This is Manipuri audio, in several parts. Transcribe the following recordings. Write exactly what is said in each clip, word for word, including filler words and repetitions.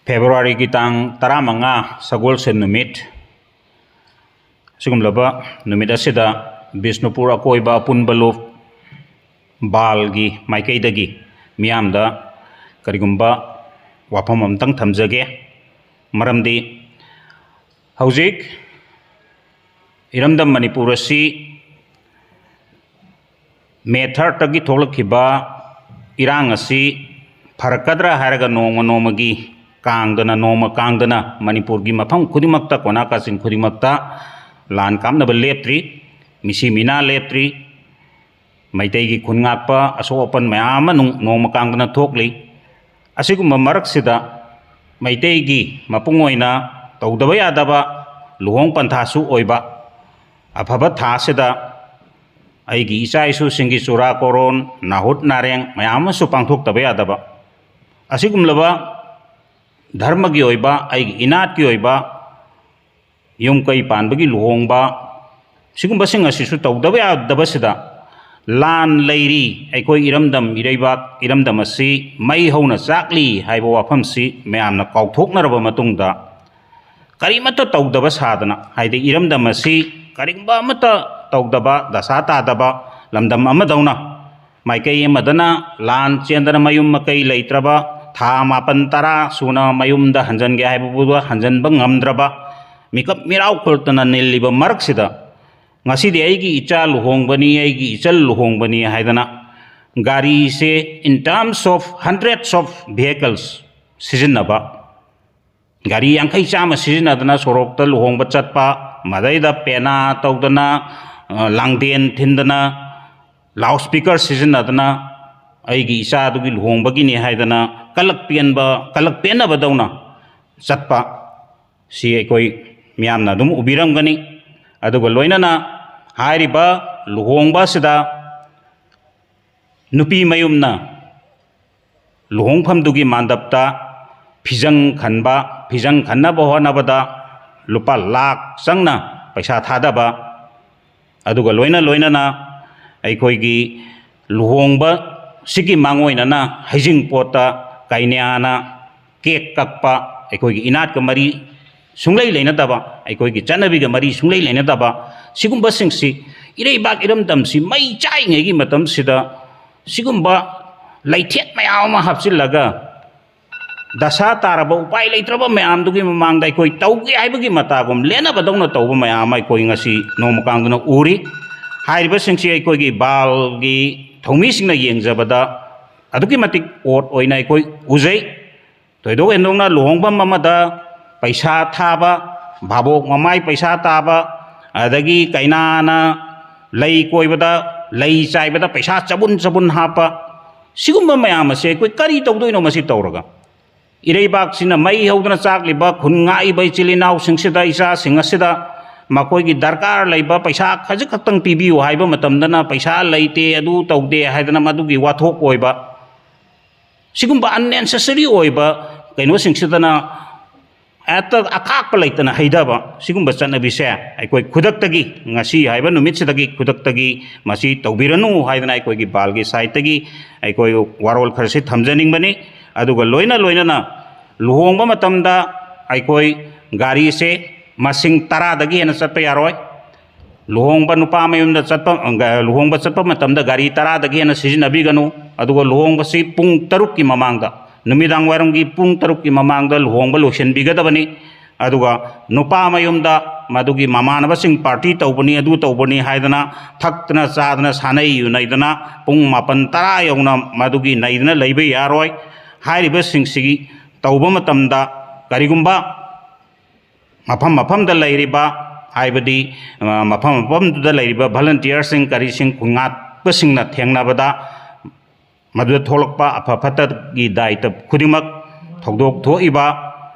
ꯐꯦꯕ꯭ꯔꯨꯋꯥꯔꯤꯒꯤ ꯇꯥꯡ ꯇꯔꯥꯃꯉꯥ, ꯁꯒꯣꯜꯁꯦꯟ ꯅꯨꯃꯤꯠ꯫ ꯑꯁꯤꯒꯨꯝꯂꯕ ꯅꯨꯃꯤꯠ ꯑꯁꯤꯗ ꯕꯤꯁꯅꯨꯄꯨꯔ ꯑꯀꯣꯏꯕ ꯑꯄꯨꯟꯕ ꯂꯨꯞ ꯕꯥꯜꯒꯤ ꯃꯥꯏꯀꯩꯗꯒꯤ ꯃꯤꯌꯥꯝꯗ ꯀꯔꯤꯒꯨꯝꯕ ꯋꯥꯐꯝ ꯑꯃꯇꯪ ꯊꯝꯖꯒꯦ꯫ ꯃꯔꯝꯗꯤ ꯍꯧꯖꯤꯛ ꯏꯔꯝꯗꯝ ꯃꯅꯤꯄꯨꯔ ꯑꯁꯤ ꯃꯦ ꯊꯥꯔꯠꯇꯒꯤ ꯊꯣꯛꯂꯛꯈꯤꯕ ꯏꯔꯥꯡ ꯑꯁꯤ ꯐꯔꯛꯀꯗ꯭ꯔꯥ ꯍꯥꯏꯔꯒ ꯅꯣꯡꯃ ꯅꯣꯡꯃꯒꯤ ꯀꯥꯡꯗꯅ, ꯅꯣꯡꯃ ꯀꯥꯡꯗꯅ ꯃꯅꯤꯄꯨꯔꯒꯤ ꯃꯐꯝ ꯈꯨꯗꯤꯡꯃꯛꯇ, ꯀꯣꯅꯥ ꯀꯥꯆꯤꯟ ꯈꯨꯗꯤꯡꯃꯛꯇ ꯂꯥꯟ ꯀꯥꯞꯅꯕ ꯂꯦꯞꯇ꯭ꯔꯤ, ꯃꯤꯁꯤ ꯃꯤꯅꯥ ꯂꯦꯞꯇ꯭ꯔꯤ, ꯃꯩꯇꯩꯒꯤ ꯈꯨꯟ ꯉꯥꯛꯄ ꯑꯁꯣꯛ ꯑꯄꯟ ꯃꯌꯥꯝ ꯑꯃ ꯅꯨꯡ-, ꯅꯣꯡꯃ ꯀꯥꯡꯗꯅ ꯊꯣꯛꯂꯤ꯫ ꯑꯁꯤꯒꯨꯝꯕ ꯃꯔꯛꯁꯤꯗ ꯃꯩꯇꯩꯒꯤ ꯃꯄꯨꯡ ꯑꯣꯏꯅ ꯇꯧꯗꯕ ꯌꯥꯗꯕ ꯂꯨꯍꯣꯡ ꯄꯟꯊꯥꯁꯨ ꯑꯣꯏꯕ ꯑꯐꯕ ꯊꯥ ꯑꯁꯤꯗ ꯑꯩꯒꯤ ꯏꯆꯥ ꯏꯁꯨꯁꯤꯡꯒꯤ ꯆꯨꯔꯥꯀꯣꯔꯣꯟ, ꯅꯥꯍꯨꯠ ꯅꯥꯔꯦꯡ ꯃꯌꯥꯝ ꯑꯃꯁꯨ ꯄꯥꯡꯊꯣꯛꯇꯕ ꯌꯥꯗꯕ, ꯑꯁꯤꯒꯨꯝꯂꯕ ꯙꯔꯃꯒꯤ ꯑꯣꯏꯕ, ꯑꯩꯒꯤ ꯏꯅꯥꯠꯀꯤ ꯑꯣꯏꯕ ꯌꯨꯝ ꯀꯩ ꯄꯥꯟꯕꯒꯤ ꯂꯨꯍꯣꯡꯕ, ꯁꯤꯒꯨꯝꯕꯁꯤꯡ ꯑꯁꯤꯁꯨ ꯇꯧꯗꯕ ꯌꯥꯗꯕꯁꯤꯗ, ꯂꯥꯟ ꯂꯩꯔꯤ, ꯑꯩꯈꯣꯏ ꯏꯔꯝꯗꯝ ꯏꯔꯩꯕꯥꯛ ꯏꯔꯝꯗꯝ ꯑꯁꯤ ꯃꯩ ꯍꯧꯅ ꯆꯥꯛꯂꯤ ꯍꯥꯏꯕ ꯋꯥꯐꯝꯁꯤ ꯃꯌꯥꯝꯅ ꯀꯥꯎꯊꯣꯛꯅꯔꯕ ꯃꯇꯨꯡꯗ, ꯀꯔꯤꯃꯠꯇ ꯇꯧꯗꯕ ꯁꯥꯗꯅ, ꯍꯥꯏꯗꯤ ꯏꯔꯝꯗꯝ ꯑꯁꯤ ꯀꯔꯤꯒꯨꯝꯕ ꯑꯃꯠꯇ ꯇꯧꯗꯕ, ꯗꯁꯥ ꯇꯥꯗꯕ ꯂꯝꯗꯝ ꯑꯃꯗꯧꯅ, ꯃꯥꯏꯀꯩ ꯑꯃꯗꯅ ꯂꯥꯟ ꯆꯦꯟꯗꯅ ꯃꯌꯨꯝ ꯃꯀꯩ ꯂꯩꯇ꯭ꯔꯕ, ꯊꯥ ꯃꯥꯄꯟ ꯇꯔꯥ ꯁꯨꯅ ꯃꯌꯨꯝꯗ ꯍꯟꯖꯟꯒꯦ ꯍꯥꯏꯕꯕꯨ ꯍꯟꯖꯟꯕ ꯉꯝꯗ꯭ꯔꯕ, ꯃꯤꯀꯞ ꯃꯤꯔꯥꯎ ꯈꯨꯜꯇꯅ ꯅꯤꯜꯂꯤꯕ ꯃꯔꯛꯁꯤꯗ, ꯉꯁꯤꯗꯤ ꯑꯩꯒꯤ ꯏꯆꯥ ꯂꯨꯍꯣꯡꯕꯅꯤ, ꯑꯩꯒꯤ ꯏꯆꯜ ꯂꯨꯍꯣꯡꯕꯅꯤ ꯍꯥꯏꯗꯅ ꯒꯥꯔꯤꯁꯦ in terms of hundreds of vehicles ꯁꯤꯖꯤꯟꯅꯕ, ꯒꯥꯔꯤ ꯌꯥꯡꯈꯩ ꯆꯥꯝꯃ ꯁꯤꯖꯤꯟꯅꯗꯅ ꯁꯣꯔꯣꯛꯇ ꯂꯨꯍꯣꯡꯕ ꯆꯠꯄ, ꯃꯗꯩꯗ ꯄꯦꯅꯥ ꯇꯧꯗꯅ, ꯑ, ꯂꯥꯡꯗꯦꯟ ꯊꯤꯟꯗꯅ, ꯂꯥꯎꯠ ꯁ꯭ꯄꯤꯀꯔ ꯁꯤꯖꯤꯟꯅꯗꯅ, ꯑꯩꯒꯤ ꯏꯆꯥꯗꯨꯒꯤ ꯂꯨꯍꯣꯡꯕꯒꯤꯅꯤ ꯍꯥꯏꯗꯅ ꯀꯂꯛ ꯄꯦꯟꯕ, ꯀꯂꯛ ꯄꯦꯟꯅꯕꯗꯧꯅ ꯆꯠꯄ ꯁꯤ ꯑꯩꯈꯣꯏ ꯃꯤꯌꯥꯝꯅ ꯑꯗꯨꯝ ꯎꯕꯤꯔꯝꯒꯅꯤ꯫ ꯑꯗꯨꯒ ꯂꯣꯏꯅꯅ ꯍꯥꯏꯔꯤꯕ ꯂꯨꯍꯣꯡꯕ ꯑꯁꯤꯗ ꯅꯨꯄꯤ ꯃꯌꯨꯝꯅ ꯂꯨꯍꯣꯡꯐꯝꯗꯨꯒꯤ ꯃꯥꯟꯗꯞꯇ ꯐꯤꯖꯪ ꯈꯟꯕ, ꯐꯤꯖꯪ ꯈꯟꯅꯕ ꯍꯣꯠꯅꯕꯗ ꯂꯨꯄꯥ ꯂꯥꯈ ꯆꯪꯅ ꯄꯩꯁꯥ ꯊꯥꯗꯕ, ꯑꯗꯨꯒ ꯂꯣꯏꯅ ꯂꯣꯏꯅꯅ ꯑꯩꯈꯣꯏꯒꯤ ꯂꯨꯍꯣꯡꯕꯁꯤꯒꯤ ꯃꯥꯡꯑꯣꯏꯅꯅ ꯍꯩꯖꯤꯡꯄꯣꯠꯇ ꯀꯩꯅ꯭ꯌꯥꯅ ꯀꯦꯛ ꯀꯛꯄ, ꯑꯩꯈꯣꯏꯒꯤ ꯏꯅꯥꯠꯀ ꯃꯔꯤ ꯁꯨꯡꯂꯩ ꯂꯩꯅꯗꯕ, ꯑꯩꯈꯣꯏꯒꯤ ꯆꯠꯅꯕꯤꯒ ꯃꯔꯤ ꯁꯨꯡꯂꯩ ꯂꯩꯅꯗꯕ, ꯁꯤꯒꯨꯝꯕꯁꯤꯡꯁꯤ ꯏꯔꯩꯕꯥꯛ ꯏꯔꯝꯗꯝꯁꯤ ꯃꯩ ꯆꯥꯛꯏꯉꯩꯒꯤ ꯃꯇꯝꯁꯤꯗ ꯁꯤꯒꯨꯝꯕ ꯂꯩꯊꯦꯠ ꯃꯌꯥꯝ ꯑꯃ ꯍꯥꯞꯆꯤꯜꯂꯒ ꯗꯁꯥ ꯇꯥꯔꯕ, ꯎꯄꯥꯏ ꯂꯩꯇ꯭ꯔꯕ ꯃꯌꯥꯝꯗꯨꯒꯤ ꯃꯃꯥꯡꯗ ꯑꯩꯈꯣꯏ ꯇꯧꯒꯦ ꯍꯥꯏꯕꯒꯤ ꯃꯇꯥꯒꯨꯝ ꯂꯦꯟꯅꯕꯗꯧꯅ ꯇꯧꯕ ꯃꯌꯥꯝ ꯑꯃ ꯑꯩꯈꯣꯏ ꯉꯁꯤ ꯅꯣꯡꯃ ꯀꯥꯡꯗꯅ ꯎꯔꯤ꯫ ꯍꯥꯏꯔꯤꯕꯁꯤꯡꯁꯤ ꯑꯩꯈꯣꯏꯒꯤ ꯕꯥꯜꯒꯤ ꯊꯧꯃꯤꯁꯤꯡꯅ ꯌꯦꯡꯖꯕꯗ ꯑꯗꯨꯛꯀꯤ ꯃꯇꯤꯛ ꯑꯣꯠ ꯑꯣꯏꯅ ꯑꯩꯈꯣꯏ ꯎꯖꯩ꯫ ꯊꯣꯏꯗꯣꯛ ꯍꯦꯟꯗꯣꯛꯅ ꯂꯨꯍꯣꯡꯐꯝ ꯑꯃꯗ ꯄꯩꯁꯥ ꯊꯥꯕ, ꯚꯥꯕꯣꯛ ꯃꯃꯥꯏ ꯄꯩꯁꯥ ꯇꯥꯕ, ꯑꯗꯒꯤ ꯀꯩꯅꯥꯅ ꯂꯩ ꯀꯣꯏꯕꯗ, ꯂꯩ ꯆꯥꯏꯕꯗ ꯄꯩꯁꯥ ꯆꯕꯨꯟ ꯆꯕꯨꯟ ꯍꯥꯞꯄ, ꯁꯤꯒꯨꯝꯕ ꯃꯌꯥꯝ ꯑꯁꯦ ꯑꯩꯈꯣꯏ ꯀꯔꯤ ꯇꯧꯗꯣꯏꯅꯣ ꯃꯁꯤ ꯇꯧꯔꯒ? ꯏꯔꯩꯕꯥꯛꯁꯤꯅ ꯃꯩ ꯍꯧꯗꯅ ꯆꯥꯛꯂꯤꯕ ꯈꯨꯟ ꯉꯥꯛꯏꯕ ꯏꯆꯤꯜ ꯏꯅꯥꯎꯁꯤꯡꯁꯤꯗ, ꯏꯆꯥꯁꯤꯡ ꯑꯁꯤꯗ ꯃꯈꯣꯏꯒꯤ ꯗꯔꯀꯥꯔ ꯂꯩꯕ ꯄꯩꯁꯥ ꯈꯖꯤꯛ ꯈꯛꯇꯪ ꯄꯤꯕꯤꯌꯨ ꯍꯥꯏꯕ ꯃꯇꯝꯗꯅ ꯄꯩꯁꯥ ꯂꯩꯇꯦ, ꯑꯗꯨ ꯇꯧꯗꯦ ꯍꯥꯏꯗꯅ ꯃꯗꯨꯒꯤ ꯋꯥꯊꯣꯛ ꯑꯣꯏꯕ, ꯁꯤꯒꯨꯝꯕ unnecessary ꯑꯣꯏꯕ ꯀꯩꯅꯣꯁꯤꯡꯁꯤꯗꯅ ꯍꯦꯛꯇ ꯑꯀꯥꯛꯄ ꯂꯩꯇꯅ ꯍꯩꯊꯕ, ꯁꯤꯒꯨꯝꯕ ꯆꯠꯅꯕꯤꯁꯦ ꯑꯩꯈꯣꯏ ꯈꯨꯗꯛꯇꯒꯤ, ꯉꯁꯤ ꯍꯥꯏꯕ ꯅꯨꯃꯤꯠꯁꯤꯗꯒꯤ ꯈꯨꯗꯛꯇꯒꯤ ꯃꯁꯤ ꯇꯧꯕꯤꯔꯅꯨ ꯍꯥꯏꯗꯅ ꯑꯩꯈꯣꯏꯒꯤ ꯕꯥꯜꯒꯤ ꯁꯥꯏꯠꯇꯒꯤ ꯑꯩꯈꯣꯏ ꯋꯥꯔꯣꯜ ꯈꯔꯁꯤ ꯊꯝꯖꯅꯤꯡꯕꯅꯤ꯫ ꯑꯗꯨꯒ ꯂꯣꯏꯅ ꯂꯣꯏꯅꯅ ꯂꯨꯍꯣꯡꯕ ꯃꯇꯝꯗ ꯑꯩꯈꯣꯏ ꯒꯥꯔꯤꯁꯦ ꯃꯁꯤꯡ ꯇꯔꯥꯗꯒꯤ ꯍꯦꯟꯅ ꯆꯠꯄ ꯌꯥꯔꯣꯏ꯫ ꯂꯨꯍꯣꯡꯕ ꯅꯨꯄꯥ ꯃꯌꯨꯝꯗ ꯆꯠꯄ, ꯂꯨꯍꯣꯡꯕ ꯆꯠꯄ ꯃꯇꯝꯗ ꯒꯥꯔꯤ ꯇꯔꯥꯗꯒꯤ ꯍꯦꯟꯅ ꯁꯤꯖꯤꯟꯅꯕꯤꯒꯅꯨ꯫ ꯑꯗꯨꯒ ꯂꯨꯍꯣꯡꯕꯁꯤ ꯄꯨꯡ ꯇꯔꯨꯛꯀꯤ ꯃꯃꯥꯡꯗ, ꯅꯨꯃꯤꯗꯥꯡ ꯋꯥꯏꯔꯝꯒꯤ ꯄꯨꯡ ꯇꯔꯨꯛꯀꯤ ꯃꯃꯥꯡꯗ ꯂꯨꯍꯣꯡꯕ ꯂꯣꯏꯁꯤꯟꯕꯤꯒꯗꯕꯅꯤ꯫ ꯑꯗꯨꯒ ꯅꯨꯄꯥ ꯃꯌꯨꯝꯗ ꯃꯗꯨꯒꯤ ꯃꯃꯥꯟꯅꯕꯁꯤꯡ party ꯇꯧꯕꯅꯤ, ꯑꯗꯨ ꯇꯧꯕꯅꯤ ꯍꯥꯏꯗꯅ ꯊꯛꯇꯅ ꯆꯥꯗꯅ ꯁꯥꯟꯅꯩ ꯌꯨꯅꯩꯗꯅ ꯄꯨꯡ ꯃꯥꯄꯟ ꯇꯔꯥ ꯌꯧꯅ ꯃꯗꯨꯒꯤ ꯅꯩꯗꯅ ꯂꯩꯕ ꯌꯥꯔꯣꯏ꯫ ꯍꯥꯏꯔꯤꯕꯁꯤꯡꯁꯤꯒꯤ ꯇꯧꯕ ꯃꯇꯝꯗ ꯀꯔꯤꯒꯨꯝꯕ ꯃꯐꯝ ꯃꯐꯝꯗ ꯂꯩꯔꯤꯕ, ꯍꯥꯏꯕꯗꯤ, ꯑ, ꯃꯐꯝ ꯃꯐꯝꯗꯨꯗ ꯂꯩꯔꯤꯕ volunteerꯁꯤꯡ, ꯀꯔꯤꯁꯤꯡ, ꯈꯨꯟꯉꯥꯛꯄꯁꯤꯡꯅ ꯊꯦꯡꯅꯕꯗ ꯃꯗꯨꯗ ꯊꯣꯛꯂꯛꯄ ꯑꯐ ꯐꯠꯇꯒꯤ ꯗꯥꯏꯇ ꯈꯨꯗꯤꯡꯃꯛ, ꯊꯧꯗꯣꯛ ꯊꯣꯛꯏꯕ,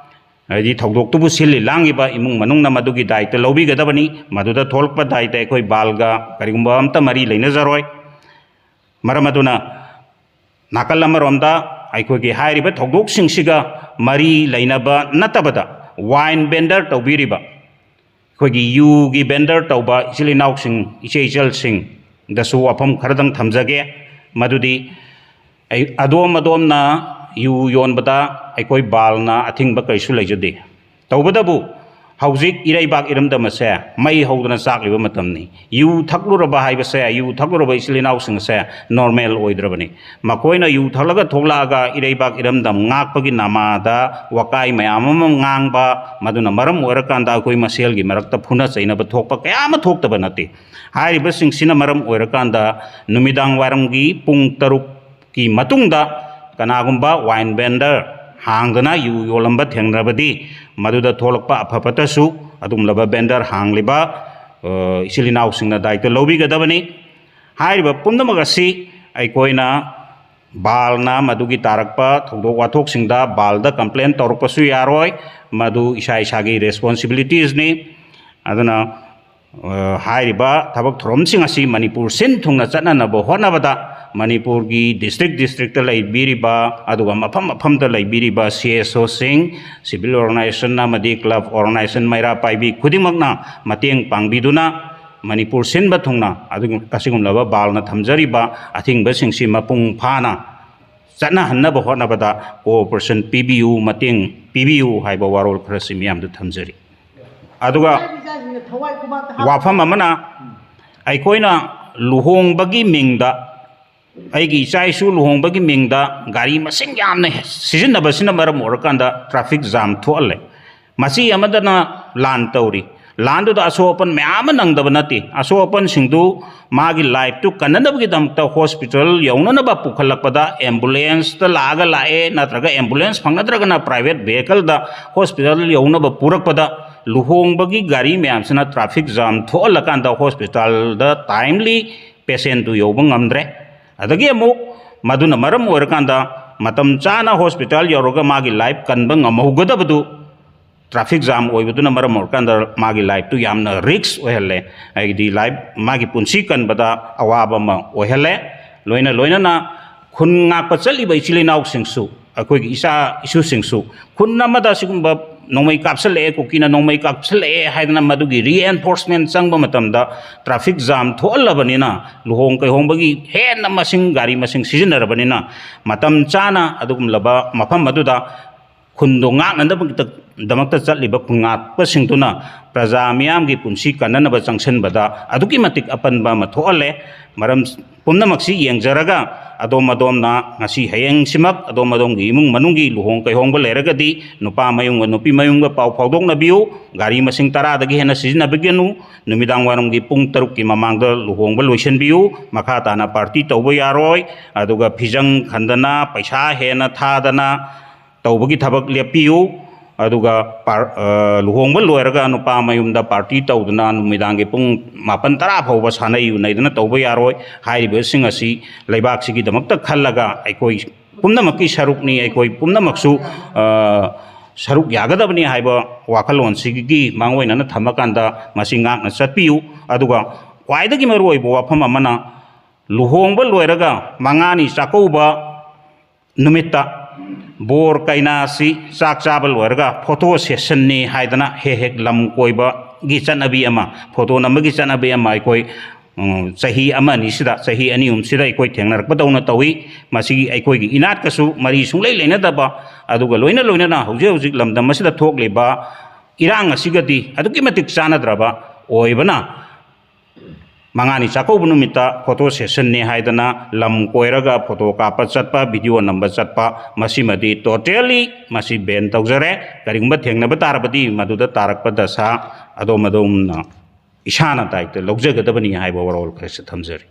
ꯍꯥꯏꯗꯤ ꯊꯧꯗꯣꯛꯇꯨꯕꯨ ꯁꯤꯜꯂꯤ ꯂꯥꯡꯉꯤꯕ ꯏꯃꯨꯡ ꯃꯅꯨꯡꯅ ꯃꯗꯨꯒꯤ ꯗꯥꯏꯇ ꯂꯧꯕꯤꯒꯗꯕꯅꯤ꯫ ꯃꯗꯨꯗ ꯊꯣꯛꯂꯛꯄ ꯗꯥꯏꯇ ꯑꯩꯈꯣꯏ ꯕꯥꯜꯒ ꯀꯔꯤꯒꯨꯝꯕ ꯑꯝꯇ ꯃꯔꯤ ꯂꯩꯅꯖꯔꯣꯏ꯫ ꯃꯔꯝ ꯑꯗꯨꯅ ꯅꯥꯀꯜ ꯑꯃꯔꯣꯝꯗ ꯑꯩꯈꯣꯏꯒꯤ ꯍꯥꯏꯔꯤꯕ ꯊꯧꯗꯣꯛꯁꯤꯡꯁꯤꯒ ꯃꯔꯤ ꯂꯩꯅꯕ ꯅꯠꯇꯕꯗ wine vendor ꯇꯧꯕꯤꯔꯤꯕ ꯑꯩꯈꯣꯏꯒꯤ ꯌꯨꯒꯤ vendor ꯇꯧꯕ ꯏꯆꯤꯜ ꯏꯅꯥꯎꯁꯤꯡ, ꯏꯆꯦ ꯏꯆꯜꯁꯤꯡꯗꯁꯨ ꯋꯥꯐꯝ ꯈꯔꯗꯪ ꯊꯝꯖꯒꯦ꯫ ꯃꯗꯨꯗꯤ ꯑꯩ ꯑꯗꯣꯝ ꯑꯗꯣꯝꯅ ꯌꯨ ꯌꯣꯟꯕꯗ ꯑꯩꯈꯣꯏ ꯕꯥꯜꯅ ꯑꯊꯤꯡꯕ ꯀꯔꯤꯁꯨ ꯂꯩꯖꯗꯦ꯫ ꯇꯧꯕꯇꯕꯨ ꯍꯧꯖꯤꯛ ꯏꯔꯩꯕꯥꯛ ꯏꯔꯝꯗꯝ ꯑꯁꯦ ꯃꯩ ꯍꯧꯗꯅ ꯆꯥꯛꯂꯤꯕ ꯃꯇꯝꯅꯤ꯫ ꯌꯨ ꯊꯛꯂꯨꯔꯕ ꯍꯥꯏꯕꯁꯦ, ꯌꯨ ꯊꯛꯂꯨꯔꯕ ꯏꯆꯤꯜ ꯏꯅꯥꯎꯁꯤꯡ ꯑꯁꯦ ꯅꯣꯔꯃꯦꯜ ꯑꯣꯏꯗ꯭ꯔꯕꯅꯤ꯫ ꯃꯈꯣꯏꯅ ꯌꯨ ꯊꯛꯂꯒ ꯊꯣꯛꯂꯛꯑꯒ ꯏꯔꯩꯕꯥꯛ ꯏꯔꯝꯗꯝ ꯉꯥꯛꯄꯒꯤ ꯅꯃꯥꯗ ꯋꯥꯀꯥꯏ ꯃꯌꯥꯝ ꯑꯃ ꯉꯥꯡꯕ, ꯃꯗꯨꯅ ꯃꯔꯝ ꯑꯣꯏꯔꯀꯥꯟꯗ ꯑꯩꯈꯣꯏ ꯃꯁꯦꯜꯒꯤ ꯃꯔꯛꯇ ꯐꯨꯅ ꯆꯩꯅꯕ ꯊꯣꯛꯄ ꯀꯌꯥ ꯑꯃ ꯊꯣꯛꯇꯕ ꯅꯠꯇꯦ꯫ ꯍꯥꯏꯔꯤꯕꯁꯤꯡꯁꯤꯅ ꯃꯔꯝ ꯑꯣꯏꯔꯀꯥꯟꯗ ꯅꯨꯃꯤꯗꯥꯡ ꯋꯥꯏꯔꯝꯒꯤ ꯄꯨꯡ ꯇꯔꯨꯛ ꯀꯤ ꯃꯇꯨꯡꯗ ꯀꯅꯥꯒꯨꯝꯕ ꯋꯥꯏꯟ ꯚꯦꯟꯗꯔ ꯍꯥꯡꯗꯅ ꯌꯨ ꯌꯣꯜꯂꯝꯕ ꯊꯦꯡꯅꯔꯕꯗꯤ, ꯃꯗꯨꯗ ꯊꯣꯛꯂꯛꯄ ꯑꯐ ꯐꯠꯇꯁꯨ ꯑꯗꯨꯒꯨꯝꯂꯕ ꯚꯦꯟꯗꯔ ꯍꯥꯡꯂꯤꯕ, ꯑ, ꯏꯆꯤꯜ ꯏꯅꯥꯎꯁꯤꯡꯅ ꯗꯥꯏꯇ ꯂꯧꯕꯤꯒꯗꯕꯅꯤ꯫ ꯍꯥꯏꯔꯤꯕ ꯄꯨꯝꯅꯃꯛ ꯑꯁꯤ ꯑꯩꯈꯣꯏꯅ ꯕꯥꯜꯅ ꯃꯗꯨꯒꯤ ꯇꯥꯔꯛꯄ ꯊꯧꯗꯣꯛ ꯋꯥꯊꯣꯛꯁꯤꯡꯗ ꯕꯥꯜꯗ ꯀꯝꯄ꯭ꯂꯦꯟ ꯇꯧꯔꯛꯄꯁꯨ ꯌꯥꯔꯣꯏ꯫ ꯃꯗꯨ ꯏꯁꯥ ꯏꯁꯥꯒꯤ ꯔꯦꯁꯄꯣꯟꯁꯤꯕꯤꯂꯤꯇꯤꯁꯅꯤ꯫ ꯑꯗꯨꯅ ꯑ, ꯍꯥꯏꯔꯤꯕ ꯊꯕꯛ ꯊꯧꯔꯝꯁꯤꯡ ꯑꯁꯤ ꯃꯅꯤꯄꯨꯔ ꯁꯤꯟ ꯊꯨꯡꯅ ꯆꯠꯅꯅꯕ ꯍꯣꯠꯅꯕꯗ ꯃꯅꯤꯄꯨꯔꯒꯤ ꯗꯤꯁꯇ꯭ꯔꯤꯛ ꯗꯤꯁꯇ꯭ꯔꯤꯛꯇ ꯂꯩꯕꯤꯔꯤꯕ, ꯑꯗꯨꯒ ꯃꯐꯝ ꯃꯐꯝꯗ ꯂꯩꯕꯤꯔꯤꯕ ꯁꯤ ꯑꯦꯁ ꯑꯣꯁꯤꯡ, ꯁꯤꯚꯤꯜ ꯑꯣꯔꯒꯅꯥꯏꯖꯦꯁꯟ ꯑꯃꯗꯤ ꯀ꯭ꯂꯕ ꯑꯣꯔꯒꯅꯥꯏꯖꯦꯁꯟ ꯃꯩꯔꯥ ꯄꯥꯏꯕꯤ ꯈꯨꯗꯤꯡꯃꯛꯅ ꯃꯇꯦꯡ ꯄꯥꯡꯕꯤꯗꯨꯅ ꯃꯅꯤꯄꯨꯔ ꯁꯤꯟꯕ ꯊꯨꯡꯅ ꯑꯗꯨꯒꯨꯝ-, ꯑꯁꯤꯒꯨꯝꯂꯕ ꯕꯥꯜꯅ ꯊꯝꯖꯔꯤꯕ ꯑꯊꯤꯡꯕꯁꯤꯡꯁꯤ ꯃꯄꯨꯡ ꯐꯥꯅ ꯆꯠꯅꯍꯟꯅꯕ ꯍꯣꯠꯅꯕꯗ ꯀꯣꯑꯣꯄꯔꯦꯁꯟ ꯄꯤꯕꯤꯌꯨ, ꯃꯇꯦꯡ ꯄꯤꯕꯤꯌꯨ ꯍꯥꯏꯕ ꯋꯥꯔꯣꯜ ꯈꯔꯁꯤ ꯃꯤꯌꯥꯝꯗ ꯊꯝꯖꯔꯤ꯫ ꯑꯗꯨꯒ ꯋꯥꯐꯝ ꯑꯃꯅ, ꯑꯩꯈꯣꯏꯅ ꯂꯨꯍꯣꯡꯕꯒꯤ ꯃꯤꯡꯗ, ꯑꯩꯒꯤ ꯏꯆꯥ ꯏꯁꯨ ꯂꯨꯍꯣꯡꯕꯒꯤ ꯃꯤꯡꯗ ꯒꯥꯔꯤ ꯃꯁꯤꯡ ꯌꯥꯝꯅ ꯁꯤꯖꯤꯟꯅꯕꯁꯤꯅ ꯃꯔꯝ ꯑꯣꯏꯔꯀꯥꯟꯗ ꯇ꯭ꯔꯥꯐꯤꯛ ꯖꯥꯝ ꯊꯣꯛꯍꯜꯂꯦ꯫ ꯃꯆꯤ ꯑꯃꯗꯅ ꯂꯥꯟ ꯇꯧꯔꯤ, ꯂꯥꯟꯗꯨꯗ ꯑꯁꯣꯛ ꯑꯄꯟ ꯃꯌꯥꯝ ꯑꯃ ꯅꯪꯗꯕ ꯅꯠꯇꯦ꯫ ꯑꯁꯣꯛ ꯑꯄꯟꯁꯤꯡꯗꯨ ꯃꯥꯒꯤ ꯂꯥꯏꯐꯇꯨ ꯀꯟꯅꯅꯕꯒꯤꯗꯃꯛꯇ ꯍꯣꯁꯄꯤꯇꯥꯜ ꯌꯧꯅꯅꯕ ꯄꯨꯈꯠꯂꯛꯄꯗ ꯑꯦꯝꯕꯨꯂꯦꯟꯁꯇ ꯂꯥꯛꯑꯒ ꯂꯥꯛꯑꯦ, ꯅꯠꯇ꯭ꯔꯒ ꯑꯦꯝꯕꯨꯂꯦꯟꯁ ꯐꯪꯅꯗ꯭ꯔꯒꯅ ꯄ꯭ꯔꯥꯏꯚꯦꯠ ꯚꯦꯍꯤꯀꯜꯗ ꯍꯣꯁꯄꯤꯇꯥꯜ ꯌꯧꯅꯕ ꯄꯨꯔꯛꯄꯗ ꯂꯨꯍꯣꯡꯕꯒꯤ ꯒꯥꯔꯤ ꯃꯌꯥꯝꯁꯤꯅ ꯇ꯭ꯔꯥꯐꯤꯛ ꯖꯥꯝ ꯊꯣꯛꯍꯜꯂꯀꯥꯟꯗ ꯍꯣꯁꯄꯤꯇꯥꯜꯗ ꯇꯥꯏꯝꯂꯤ ꯄꯦꯁꯦꯟꯗꯨ ꯌꯧꯕ ꯉꯝꯗ꯭ꯔꯦ꯫ ꯑꯗꯒꯤ ꯑꯃꯨꯛ ꯃꯗꯨꯅ ꯃꯔꯝ ꯑꯣꯏꯔꯀꯥꯟꯗ ꯃꯇꯝ ꯆꯥꯅ ꯍꯣꯁꯄꯤꯇꯥꯜ ꯌꯧꯔꯒ ꯃꯥꯒꯤ ꯂꯥꯏꯐ ꯀꯟꯕ ꯉꯝꯍꯧꯒꯗꯕꯗꯨ ꯇ꯭ꯔꯥꯐꯤꯛ ꯖꯥꯝ ꯑꯣꯏꯕꯗꯨꯅ ꯃꯔꯝ ꯑꯣꯏꯔꯀꯥꯟꯗ ꯃꯥꯒꯤ ꯂꯥꯏꯐꯇꯨ ꯌꯥꯝꯅ ꯔꯤꯛꯁ ꯑꯣꯏꯍꯜꯂꯦ꯫ ꯍꯥꯏꯗꯤ ꯂꯥꯏꯐ, ꯃꯥꯒꯤ ꯄꯨꯟꯁꯤ ꯀꯟꯕꯗ ꯑꯋꯥꯕ ꯑꯃ ꯑꯣꯏꯍꯜꯂꯦ꯫ ꯂꯣꯏꯅ ꯂꯣꯏꯅꯅ ꯈꯨꯟ ꯉꯥꯛꯄ ꯆꯠꯂꯤꯕ ꯏꯆꯤꯜ ꯏꯅꯥꯎꯁꯤꯡꯁꯨ, ꯑꯩꯈꯣꯏꯒꯤ ꯏꯆꯥ ꯏꯁꯨꯁꯤꯡꯁꯨ ꯈꯨꯟ ꯑꯃꯗ ꯑꯁꯤꯒꯨꯝꯕ ꯅꯣꯡꯃꯩ ꯀꯥꯞꯁꯤꯜꯂꯛꯑꯦ, ꯀꯨꯀꯤꯅ ꯅꯣꯡꯃꯩ ꯀꯥꯞꯁꯤꯜꯂꯛꯑꯦ ꯍꯥꯏꯗꯅ ꯃꯗꯨꯒꯤ reinforcement ꯆꯪꯕ ꯃꯇꯝꯗ traffic jam ꯊꯣꯛꯍꯜꯂꯕꯅꯤꯅ, ꯂꯨꯍꯣꯡ ꯀꯩꯍꯣꯡꯕꯒꯤ ꯍꯦꯟꯅ ꯃꯁꯤꯡ, ꯒꯥꯔꯤ ꯃꯁꯤꯡ ꯁꯤꯖꯤꯟꯅꯔꯕꯅꯤꯅ, ꯃꯇꯝ ꯆꯥꯅ ꯑꯗꯨꯒꯨꯝꯂꯕ ꯃꯐꯝ ꯑꯗꯨꯗ ꯈꯨꯟꯗꯣ ꯉꯥꯛꯅꯅꯕꯒꯤꯗꯃꯛꯇ ꯆꯠꯂꯤꯕ ꯈꯨꯟ ꯉꯥꯛꯄꯁꯤꯡꯗꯨꯅ ꯄ꯭ꯔꯖꯥ ꯃꯤꯌꯥꯝꯒꯤ ꯄꯨꯟꯁꯤ ꯀꯟꯅꯅꯕ ꯆꯪꯁꯤꯟꯕꯗ ꯑꯗꯨꯛꯀꯤ ꯃꯇꯤꯛ ꯑꯄꯟꯕ ꯑꯃ ꯊꯣꯛꯍꯜꯂꯦ꯫ ꯃꯔꯝ ꯄꯨꯝꯅꯃꯛꯁꯤ ꯌꯦꯡꯖꯔꯒ, ꯑꯗꯣꯝ ꯑꯗꯣꯝꯅ ꯉꯁꯤ ꯍꯌꯦꯡꯁꯤꯃꯛ ꯑꯗꯣꯝ ꯑꯗꯣꯝꯒꯤ ꯏꯃꯨꯡ ꯃꯅꯨꯡꯒꯤ ꯂꯨꯍꯣꯡ ꯀꯩꯍꯣꯡꯕ ꯂꯩꯔꯒꯗꯤ, ꯅꯨꯄꯥ ꯃꯌꯨꯝꯒ ꯅꯨꯄꯤ ꯃꯌꯨꯝꯒ ꯄꯥꯎ ꯐꯥꯎꯗꯣꯛꯅꯕꯤꯌꯨ꯫ ꯒꯥꯔꯤ ꯃꯁꯤꯡ ꯇꯔꯥꯗꯒꯤ ꯍꯦꯟꯅ ꯁꯤꯖꯤꯟꯅꯕꯤꯒꯅꯨ꯫ ꯅꯨꯃꯤꯗꯥꯡ ꯋꯥꯏꯔꯝꯒꯤ ꯄꯨꯡ ꯇꯔꯨꯛꯀꯤ ꯃꯃꯥꯡꯗ ꯂꯨꯍꯣꯡꯕ ꯂꯣꯏꯁꯤꯟꯕꯤꯌꯨ꯫ ꯃꯈꯥ ꯇꯥꯅ party ꯇꯧꯕ ꯌꯥꯔꯣꯏ꯫ ꯑꯗꯨꯒ ꯐꯤꯖꯪ ꯈꯟꯗꯅ, ꯄꯩꯁꯥ ꯍꯦꯟꯅ ꯊꯥꯗꯅ ꯇꯧꯕꯒꯤ ꯊꯕꯛ ꯂꯦꯞꯄꯤꯌꯨ꯫ ꯑꯗꯨꯒ ꯄꯥꯔ-, ꯑ, ꯂꯨꯍꯣꯡꯕ ꯂꯣꯏꯔꯒ ꯅꯨꯄꯥ ꯃꯌꯨꯝꯗ party ꯇꯧꯗꯨꯅ ꯅꯨꯃꯤꯗꯥꯡꯒꯤ ꯄꯨꯡ ꯃꯥꯄꯟ ꯇꯔꯥ ꯐꯥꯎꯕ ꯁꯥꯟꯅꯩ ꯎꯅꯩꯗꯅ ꯇꯧꯕ ꯌꯥꯔꯣꯏ꯫ ꯍꯥꯏꯔꯤꯕꯁꯤꯡ ꯑꯁꯤ ꯂꯩꯕꯥꯛꯁꯤꯒꯤꯗꯃꯛꯇ ꯈꯜꯂꯒ ꯑꯩꯈꯣꯏ ꯄꯨꯝꯅꯃꯛꯀꯤ ꯁꯔꯨꯛꯅꯤ, ꯑꯩꯈꯣꯏ ꯄꯨꯝꯅꯃꯛꯁꯨ, ꯑ, ꯁꯔꯨꯛ ꯌꯥꯒꯗꯕꯅꯤ ꯍꯥꯏꯕ ꯋꯥꯈꯜꯂꯣꯟꯁꯤꯒꯤ ꯃꯥꯡꯑꯣꯏꯅꯅ ꯊꯝꯃꯀꯥꯟꯗ ꯃꯁꯤ ꯉꯥꯛꯅ ꯆꯠꯄꯤꯌꯨ꯫ ꯑꯗꯨꯒ ꯈ꯭ꯋꯥꯏꯗꯒꯤ ꯃꯔꯨꯑꯣꯏꯕ ꯋꯥꯐꯝ ꯑꯃꯅ, ꯂꯨꯍꯣꯡꯕ ꯂꯣꯏꯔꯒ ꯃꯉꯥꯅꯤ ꯆꯥꯛꯀꯧꯕ ꯅꯨꯃꯤꯠꯇ ꯕꯣꯔ ꯀꯩꯅꯥꯁꯤ ꯆꯥꯛ ꯆꯥꯕ ꯂꯣꯏꯔꯒ photo sessionꯅꯤ ꯍꯥꯏꯗꯅ ꯍꯦꯛ ꯍꯦꯛ ꯂꯝ ꯀꯣꯏꯕꯒꯤ ꯆꯠꯅꯕꯤ ꯑꯃ, photo ꯅꯝꯕꯒꯤ ꯆꯠꯅꯕꯤ ꯑꯃ ꯑꯩꯈꯣꯏ, ꯎꯝ, ꯆꯍꯤ ꯑꯃ ꯑꯅꯤꯁꯤꯗ, ꯆꯍꯤ ꯑꯅꯤ ꯑꯍꯨꯝꯁꯤꯗ ꯑꯩꯈꯣꯏ ꯊꯦꯡꯅꯔꯛꯄꯗꯧꯅ ꯇꯧꯏ꯫ ꯃꯁꯤꯒꯤ ꯑꯩꯈꯣꯏꯒꯤ ꯏꯅꯥꯠꯀꯁꯨ ꯃꯔꯤ ꯁꯨꯡꯂꯩ ꯂꯩꯅꯗꯕ, ꯑꯗꯨꯒ ꯂꯣꯏꯅ ꯂꯣꯏꯅꯅ ꯍꯧꯖꯤꯛ ꯍꯧꯖꯤꯛ ꯂꯝꯗꯝ ꯑꯁꯤꯗ ꯊꯣꯛꯂꯤꯕ ꯏꯔꯥꯡ ꯑꯁꯤꯒꯗꯤ ꯑꯗꯨꯛꯀꯤ ꯃꯇꯤꯛ ꯆꯥꯟꯅꯗ꯭ꯔꯕ ꯑꯣꯏꯕꯅ, ꯃꯉꯥꯅꯤ ꯆꯥꯛꯀꯧꯕ ꯅꯨꯃꯤꯠꯇ photo sessionꯅꯤ ꯍꯥꯏꯗꯅ ꯂꯝ ꯀꯣꯏꯔꯒ photo ꯀꯥꯞꯄ ꯆꯠꯄ, video ꯅꯝꯕ ꯆꯠꯄ, ꯃꯁꯤꯃꯗꯤ totally ꯃꯁꯤ ban ꯇꯧꯖꯔꯦ꯫ ꯀꯔꯤꯒꯨꯝꯕ ꯊꯦꯡꯅꯕ ꯇꯥꯔꯕꯗꯤ ꯃꯗꯨꯗ ꯇꯥꯔꯛꯄ ꯗꯁꯥ ꯑꯗꯣꯝ ꯑꯗꯣꯝꯅ ꯏꯁꯥꯅ ꯗꯥꯏꯇ ꯂꯧꯖꯒꯗꯕꯅꯤ ꯍꯥꯏꯕ ꯋꯥꯔꯣꯜ ꯈꯔꯁꯨ ꯊꯝꯖꯔꯤ꯫